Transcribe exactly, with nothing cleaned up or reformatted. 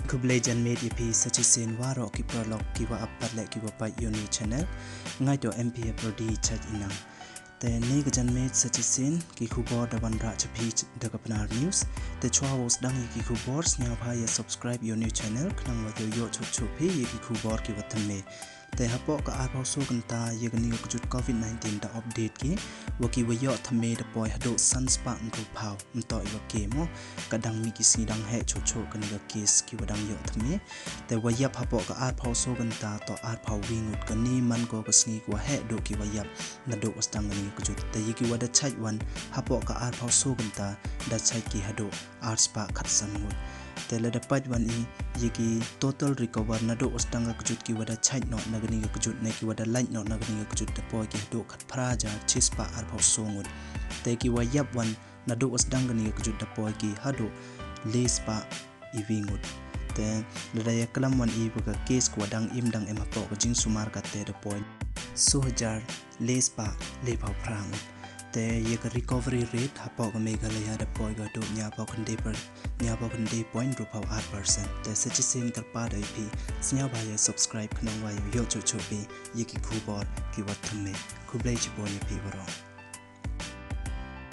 Khublei janmiet ya phi sa chisien waroh ki paralok ki wa ap pat leh ki wa pait ya u ni u channel. Ngai to em phi ya pyrdi chait i nang. Te ni ka janmiet sa chisien ki khubor da wan rah cha phi da ka Pnar News. Te chwa wow sdang ya ki khubor, sngewbha ya subscribe ya u ni u channel khnang wa yoh yoh chup chup phi ya ki khubor ki wa thymme. Te hapoh ka arphaw soo kynta ya kani ka kjut covid nineteen da update ki, wa ki wa yoh thymme da poi haduh san spah ynru phaw. Ym toh i wa ke mo, ka dang mih ki sngi dang heh choh choh kani ka case ki wa dang yoh thymme. Te wa yap hapoh ka arphaw soo kynta toh arphaw wi ngut, kani man ko ka sngi ka wa heh duh ki wa yap naduh wa sdang kani ka kjut. Te ya ki wa da chait wan hapoh ka arphaw soo kynta da chait ki haduh ar spah khatsan ngut. Te lada pait wan i ya ki total recover naduh wa sdang ka kjut, ki wa da chait noh na kani ka kjut ne ki wa da lait noh na kani ka kjut da poi ki haduh khatphra hajar chi spah arphaw soo ngut. Te ki wa yap wan naduh wa sdang kani ka kjut da poi ki haduh le spah iwi ngut. Te lada ya klam wan i wa ka case ka wa dang im dang em hapoh ka jingsumar kate da poi soo hajar le spah le phaw phra ngut. Te ya ka recovery rate hapoh ka Meghalaya da poi ka haduh ynñiaw phaw khyndai per, ynñiaw phaw khyndai point ru phaw ar percent. Te sa chisien kyrpad ya phi, sngewbha ya subscribe khnang wa yoh yoh chup chup phi ya ki khubor ki wa thymme. Khublei chibun ya phi waroh.